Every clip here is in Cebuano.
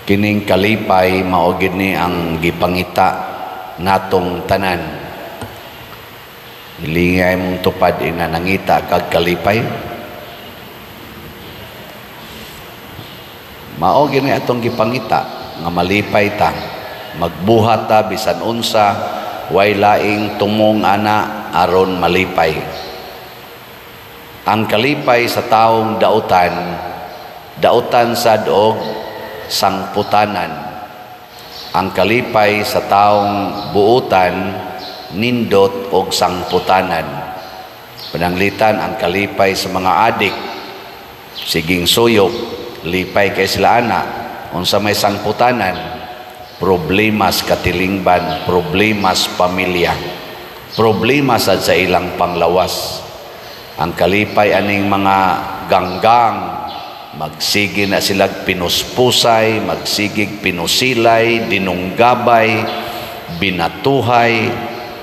Kining kalipay mao gid ni ang gipangita natong tanan. Hilingay mong tupad ina nangita kag kalipay. Mao gid ni atong gipangita nga malipay ta, magbuhat ta bisan unsa, way laing tumong ana aron malipay. Ang kalipay sa taong dautan, dautan sad og sangputanan. Ang kalipay sa taong buutan, nindot og sangputanan. Pananglitan ang kalipay sa mga adik, siging suyop, lipay kay sila ana. Unsa may sangputanan? Problemas katilingban, problemas pamilya, problema sad sa ilang panglawas. Ang kalipay aning mga ganggang, magsige na silag pinuspusay, magsigig pinusilay, dinunggabay, binatuhay,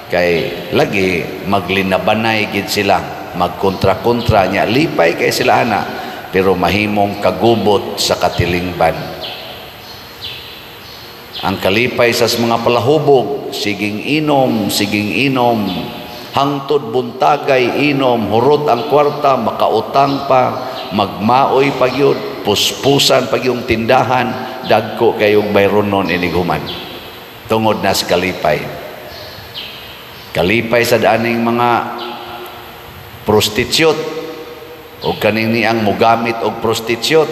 kay lagi maglinabanay gid sila, magkontra-kontra niya, lipay kay sila ana, pero mahimong kagubot sa katilingban. Ang kalipay sa mga palahubog, siging inom, hangtod buntagay inom, hurot ang kwarta, makautang pa, magmaoy pa gyud, puspusan pa yung tindahan, dagko kayong bayronon inighuman. Tungod na sa kalipay. Kalipay sa daaning mga prostitute o kaning ang mugamit og prostitute.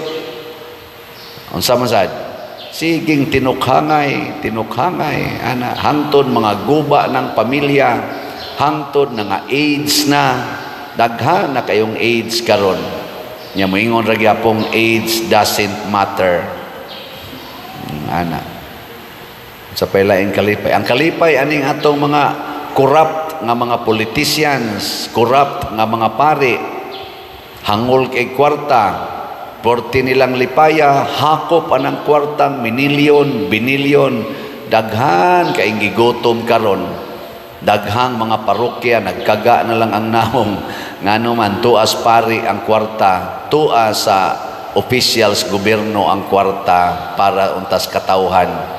Unsa man sad? Siging tinukhangay, tinukhangay, ana, hangtod mga guba ng pamilya, hangtod na nga AIDS na, daghan na kayong AIDS karon. Nya moingon ra gyapong AIDS doesn't matter. Ana. Sa pailaing kalipay. Ang kalipay aning atong mga corrupt nga mga politicians, corrupt nga mga pari, hangol kay kwarta, porti nilang lipaya, hakop anang kwartang minilyon, binilyon, daghan kaing gigutom karon. Daghang mga parokya nagkaga na lang ang naong ngano man tuas pari ang kwarta, tuas sa officials gobyerno ang kwarta para untas katawhan.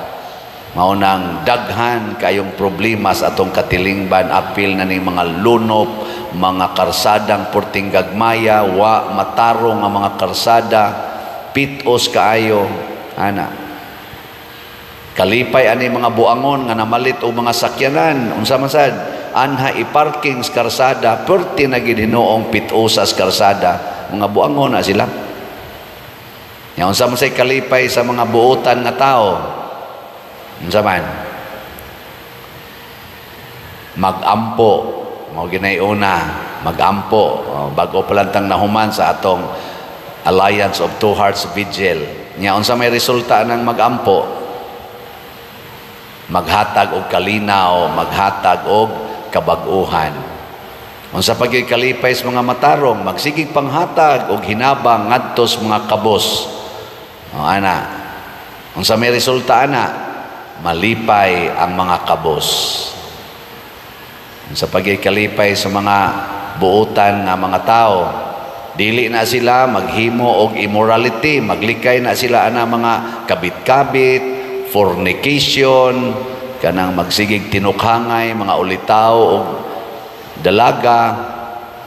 Mao nang daghan kayong problema sa atong katilingban, apil na ning mga lunop, mga karsadang porting gagmaya, wa matarong nga mga karsada, pitos kaayo ana. Kalipay ani mga buangon nga namalit og mga sakyanan, unsa man sad anha i-parking sa karsada, perti na gid hinuong pitosa sa karsada, mga buangon na sila. Nya unsa man say kalipay sa mga buotan nga tao? Unsa man? Magampo, mao ginay una, magampo. Bago pa lang tang nahuman sa atong Alliance of Two Hearts Vigil. Nya unsa may resulta ng magampo? Maghatag og kalinaw, maghatag og kabag-uhan. Unsa pag kalipay sa mga matarong, magsigig panghatag og hinabang ngadto sa mga kabos. O ana. Unsa may resulta ana? Malipay ang mga kabos. Unsa pag kalipay sa mga buotan nga mga tao, dili na sila maghimo og immorality, maglikay na sila ana mga kabit-kabit, fornication, kanang magsigig tinukhangay, mga ulitaw og dalaga,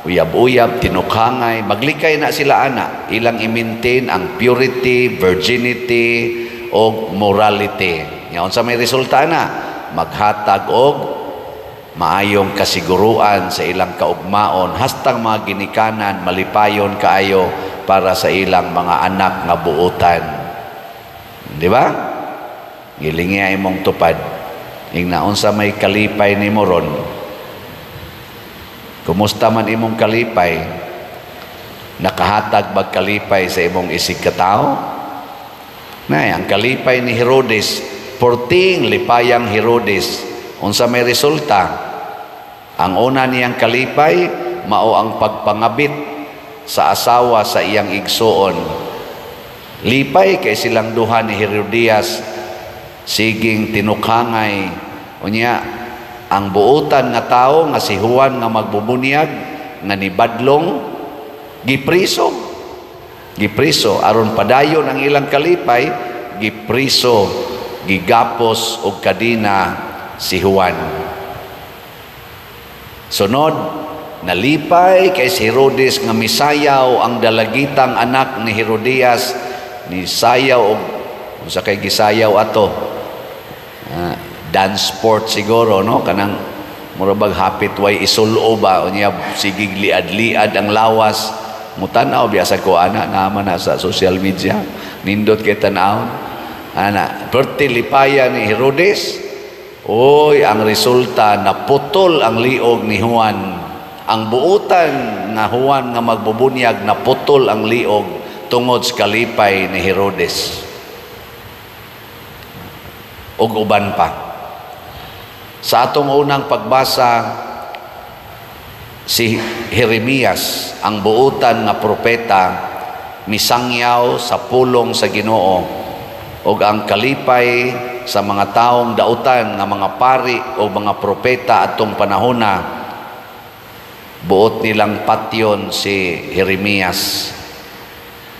uyab-uyab, tinukhangay, maglikay na sila ana, ilang i-maintain ang purity, virginity og morality. Nga unsa may resulta ana? Maghatag og maayong kasiguruan sa ilang kaugmaon hastang mga ginikanan malipayon kaayo para sa ilang mga anak nga buotan. Di ba? Gilingi imong tupad. Ingna unsa may kalipay nimo ron? Kumusta man imong kalipay? Nakahatag bag kalipay sa imong isig katao? Nay, ang kalipay ni Herodes, porting lipayang Herodes, unsa may resulta? Ang una niyang kalipay mao ang pagpangabit sa asawa sa iyang igsuon. Lipay kay silang duha ni Herodias, siging tinukhangay. Unya ang buotan nga tawo nga si Juan nga magbubunyag nga nibadlong, gipriso. Gipriso aron padayon ang ilang kalipay. gipriso, gigapos og kadina si Juan. Sunod, nalipay kay si Herodes nga misayaw ang dalagitang anak ni Herodias, ni sayaw og unsa kay gisayaw ato? Dance sport siguro, no? Kanang mura bag hapit way isulo ba, unya sigig liad-liad ang lawas. Mutan-aw biya sa ko ana, naman na sa social media, nindot kay tan-awon ana. Perti lipaya ni Herodes. Oy, ang resulta, naputol ang liog ni Juan, ang buutan nga Juan nga magbubunyag. Naputol ang liog tungod sa kalipay ni Herodes ug uban pa. Sa atong unang pagbasa, si Jeremias, ang buutan nga propeta, misangyaw sa pulong sa Ginoo, ug ang kalipay sa mga taong dautan nga mga pari o mga propeta atong panahona, buot nilang patyon si Jeremias.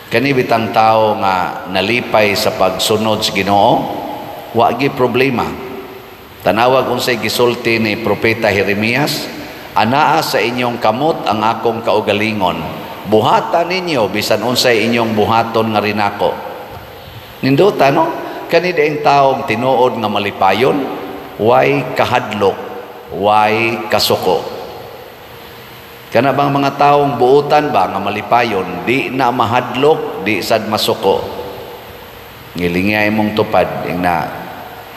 Kani bitang tao nga nalipay sa pagsunod sa Ginoo, wa gi problema. Tanawag unsay gisulti ni propeta Jeremias: "Anaa sa inyong kamot ang akong kaugalingon. Buhata ninyo bisan unsay inyong buhaton nga rinako." Nindota, no? Kani diayng taong tinuod nga malipayon, way kahadlok, way kasuko. Kana bang mga taong buutan ba nga malipayon, di na mahadlok, di sad masuko. Ngilingi imong tupad, ing na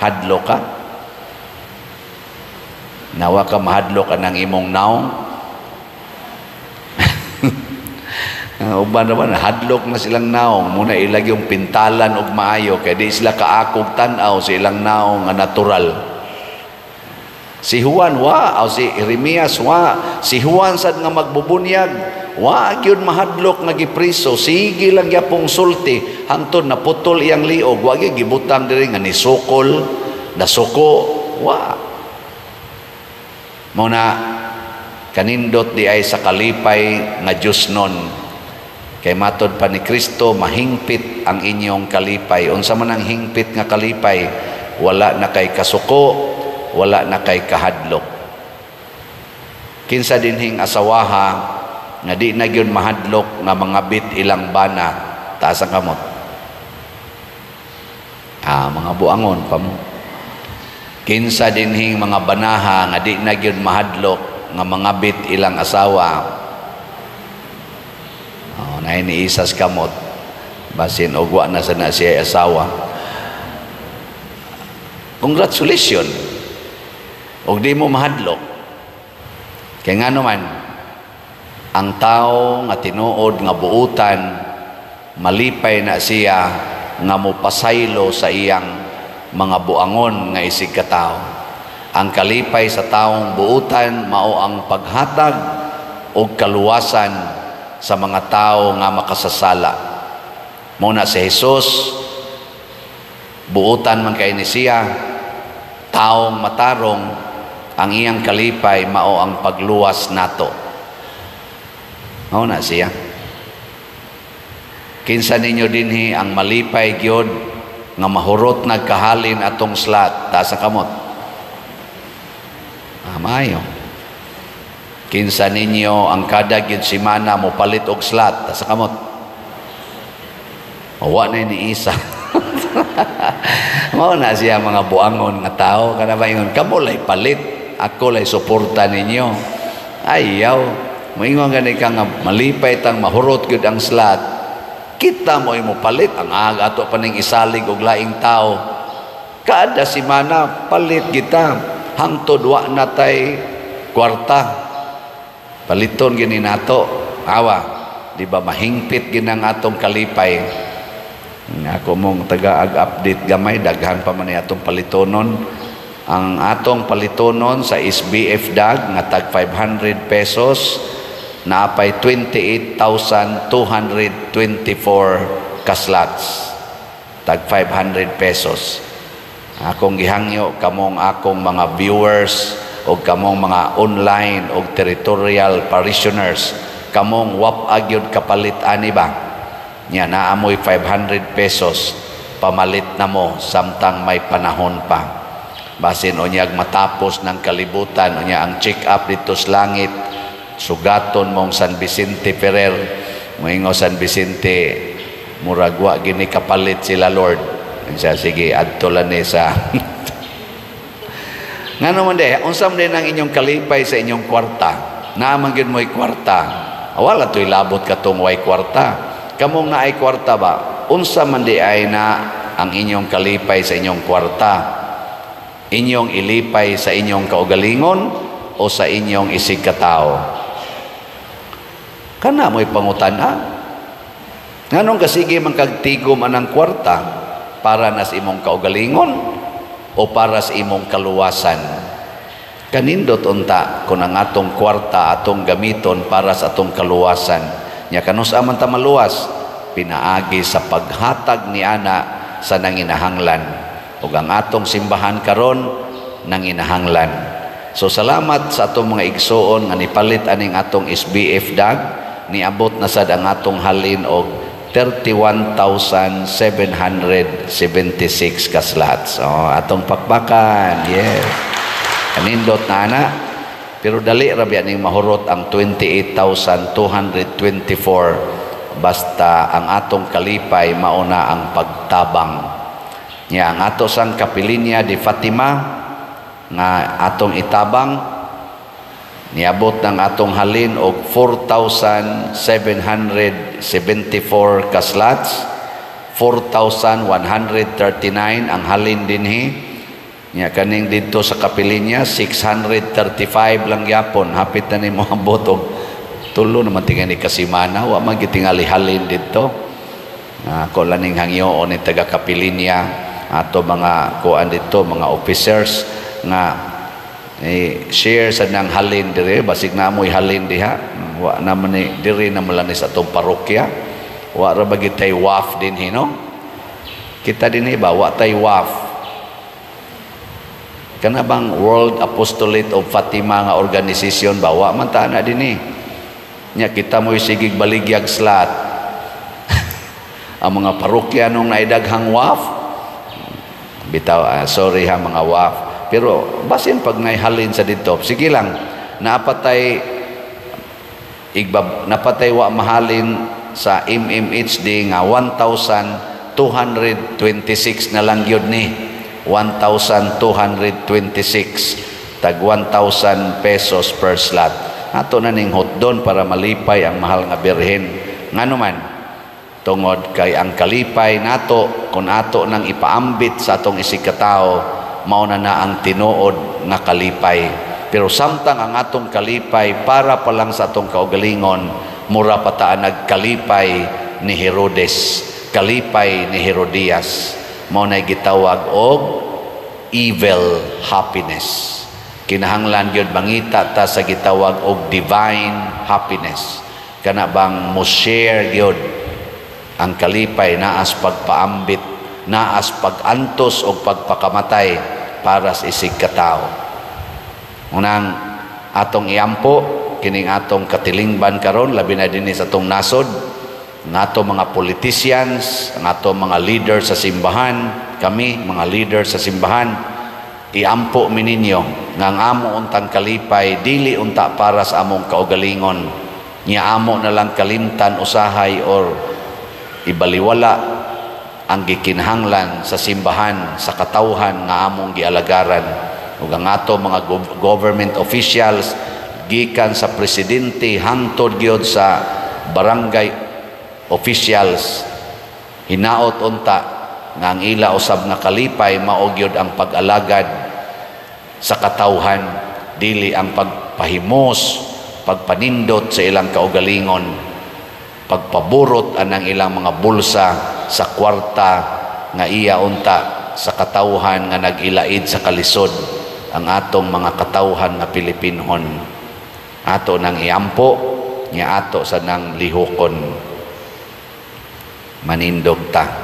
hadlok ka. Nawa ka mahadlok anang imong naong. Uban naman, hadlok na silang naong. Muna ilag yung pintalan og maayo, kay di sila kaakog tan-aw sa ilang naong nga natural. Si Juan wa, o si Jeremias wa, si Juan sad nga magbubunyag, wa gyud mahadlok nga gipriso, sige lang gyapong sulti hangtod naputol iyang liog, wa gyud gibutang diri nga nisukol, nasuko, wa. Mao na kanindot di ay sa kalipay nga Dios nun. Kay matod pa ni Kristo, mahingpit ang inyong kalipay. Unsa man ang hingpit nga kalipay? Wala na kay kasuko, wala na kay kahadlok. Kinsa dinhing asawaha nga di na gyud mahadlok nga mangabit ilang bana? Taas ang kamot. Mga buangon pa mo. Kinsa dinhing mga banaha nga di na gyud mahadlok nga mangabit ilang asawa? Oh, na ni isas kamot. Basin og wa na sa na siya asawa. Congratulations. Og di mo mahadlok. Kay ngano man, ang tao nga tinuod nga buutan, malipay na siya nga mopasaylo sa iyang mga buangon nga isig katao. Ang kalipay sa taong buutan mao ang paghatag og kaluwasan sa mga tao nga makasasala. Muna si Jesus, buutan man kay ni siya, taong matarong, ang iyang kalipay mao ang pagluwas nato. Mao na siya. Kinsa ninyo dinhi ang malipay gyud nga mahurot nagkahalin atong slot? Taas ang kamot. Maayo. Kinsa ninyo ang kada gyud semana mo palit og slot? Taas ang kamot. Wa na ni isa. Mao na siya, mga buangon nga tao. Kana ba ingon, kamo lay palit, ako lay suporta ninyo. Ayaw. Moingon gani ka nga malipay tang mahurot gyud ang slot. Kita mo imo palit ang aga ato pa ning isalig og laing tao. Kada semana palit kita hangtod wa na tay kwarta. Paliton gini nato. Awa, di ba mahingpit ginang atong kalipay? Ako mong taga-update gamay, daghan pa man atong palitonon. Ang atong palitonon sa SBF DAG nga tag 500 pesos, naapay 28,224 ka-slots. Tag 500 pesos. Akong gihangyo kamong akong mga viewers o kamong mga online o territorial parishioners, kamong wap-a gyud kapalit ani ba? Nya naamoy 500 pesos. Pamalit na mo samtang may panahon pa. Basin unyag matapos ng kalibutan, unya ang check up dito sa langit, sugaton mong San Vicente Ferrer, moingon San Vicente, "Murag wa gini kapalit sila, Lord." Siya, "Sige, adto lang ni sa." Ngano man de, unsa man din ang inyong kalipay sa inyong kwarta? Naa man gyud mo'y kwarta. Wala to'y labot katong way kwarta. Kamong naay kwarta ba? Unsa man di ay na ang inyong kalipay sa inyong kwarta? Inyong ilipay sa inyong kaugalingon o sa inyong isig katao? Kana mo'y pangutana. Nganong kasige man kagtigom anang kwarta, para nas imong kaugalingon o para sa imong kaluwasan? Kanindot unta kung ang atong kwarta atong gamiton para sa atong kaluwasan. Nya kanus-a man ta maluwas? Pinaagi sa paghatag ni ana sa nanginahanglan. Ug ang atong simbahan karon nanginahanglan. So salamat sa atong mga igsuon nga nipalit aning atong SBF dag. Niabot na sad ang atong halin og 31,776 ka slots. Oh, atong pakpakan. Yes. Kanindot na ana. Pero dali ra biya ning mahurot ang 28,224 basta ang atong kalipay mauna ang pagtabang. Nya ang ato sang Kapilinya di Fatima nga atong itabang, niabot ng atong halin og 4,774 ka slots, 4,139 ang halin dinhi. Nya kaning didto sa Kapilinya, 635 lang gyapon, hapit na nimo ambot og tulo naman tingali ka semana, wa man gitingali halin didto. Ako lang ning hangyoon ni taga Kapilinya, ato mga kuan didto, mga officers nga eh, share sa nang halin dire, basig na mo'y halin diha. Wa naman ni dire na man ni sa atong parokya. Wa ra ba gitay WAF dinhi, no? Kita dinhi ba, wa tay WAF? Kana bang World Apostolate of Fatima nga organisasyon ba, wa man ta na dinhi. Nya kita mo'y sigig baligyag slot. Ang mga parokya nung naidaghang WAF bitaw, sorry ha, mga WAF, pero basin pag naihalin sa dito, sige lang. Napatay igbab, napatay wa mahalin sa MMHD nga 1,226 na lang gyud ni, 1,226, tag 1,000 pesos per slot. Ato na ning hotdon para malipay ang mahal nga Birhen. Ngano man? Tungod kay ang kalipay nato, kung ato nang ipaambit sa atong isig katao, mao na na ang tinuod nga kalipay. Pero samtang ang atong kalipay para pa lang sa atong kaugalingon, mura pa ta nagkalipay ni Herodes, kalipay ni Herodias. Mao na gitawag og evil happiness. Kinahanglan gyud mangita ta sa gitawag og divine happiness. Kana bang mo share gyud ang kalipay, naas pagpaambit, naas pag-antos o pagpakamatay para sa isig katao. Unang atong iampo kining atong katilingban karon, labi na dinhi sa atong nasod, ang atong mga politicians, ang atong mga leaders sa simbahan, kami mga leaders sa simbahan, iampo mi ninyo nga ang amo untang kalipay dili unta para sa among kaugalingon. Nya amo na lang kalimtan usahay or ibaliwala ang gikinahanglan sa simbahan, sa katawhan nga among gialagaran. Ug ang ato mga government officials, gikan sa presidente hangtod gyud sa barangay officials, hinaot unta nga ang ila usab nga kalipay mao gyud ang pag-alagad sa katawhan, dili ang pagpahimos, pagpanindot sa ilang kaugalingon, pagpaburot anang ilang mga bulsa sa kwarta nga iya unta sa katawhan nga nag-ilaid sa kalisod, ang atong mga katawhan nga Pilipinhon. Ato nang iampo nya ato sa nang lihokon. Manindog ta.